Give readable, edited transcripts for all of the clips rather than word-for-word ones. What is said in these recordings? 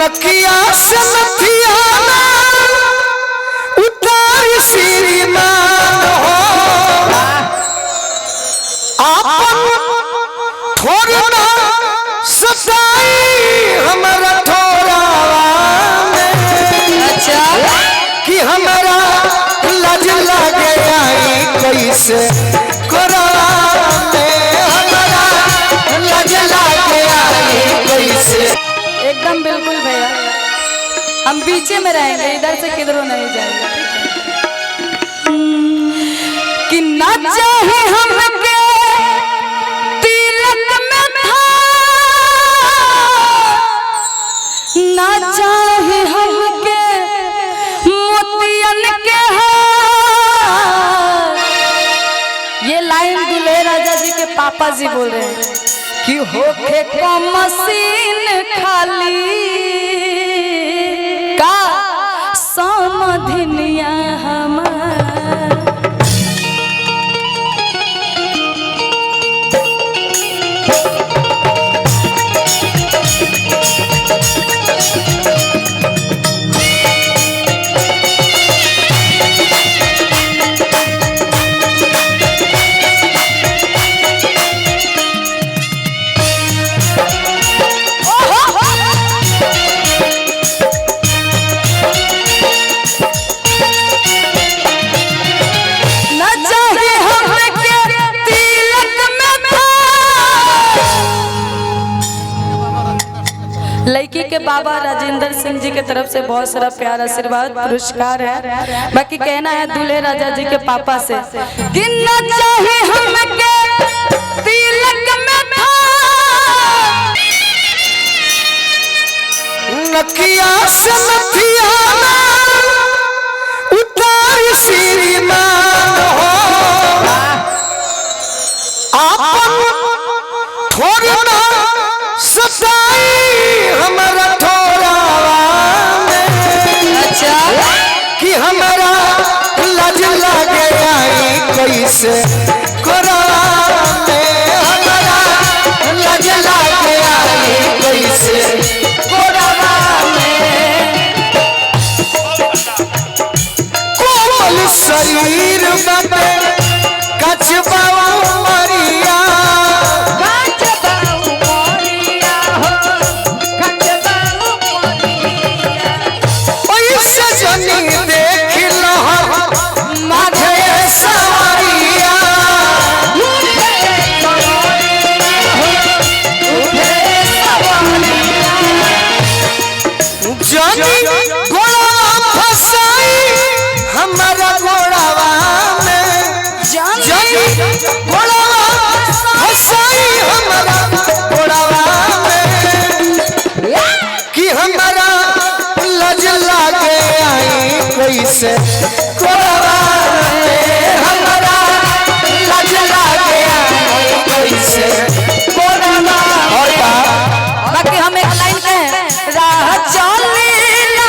नकिया से नथिया ना उतार श्रीमान हो आपन थोड़ा सताई हमारा थोड़ा में। अच्छा कि हमारा लज लगे आई कैसे कोरवा में, हमारा लज लगे आई कैसे। एकदम बिल्कुल भैया, हम बीचे में रहेंगे, इधर से किधरों नहीं जाएंगे। ठीक है कि ना चाहे हमके तिलक में था, ना चाहे हमके मोतियन के हार। ये लाइन दुल्हे राजा जी के पापा जी बोल रहे हैं कि होखे को मशीन खाली का समधिनिया हमार। न चाहे हमके तिलक में था। लड़की के बाबा राजेंद्र सिंह जी के तरफ से बहुत सारा प्यार आशीर्वाद पुरस्कार है। बाकी कहना है दूल्हे राजा जी के पापा से कि न चाहे हमके तिलक में था। नकिया से नथिया ना उतार श्रीमान हो आपन थोड़ा सताई हमारा थोड़ा में। अच्छा कि हमारा लज लगे आई कैसे कोरवा में, हमारा लज लगे आई कैसे कोरवा में। कोमल शरीर बने कचबा मरिया, ऐसे जनी देख लहर माथे सवारिया। जनी घोड़ा फसाई हमारा घोड़ावा में, जनी घोड़ा फसाई हमारा घोड़ावा में। कि हमारा लज लागे आई कैसे कोरवा में, हमारा लज लागे आई कैसे कोरवा। और का बाकी हम एक लाइन कहें, राह चली ना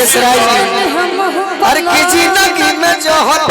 मुकेश राय जी। अरे की जिंदगी में जहर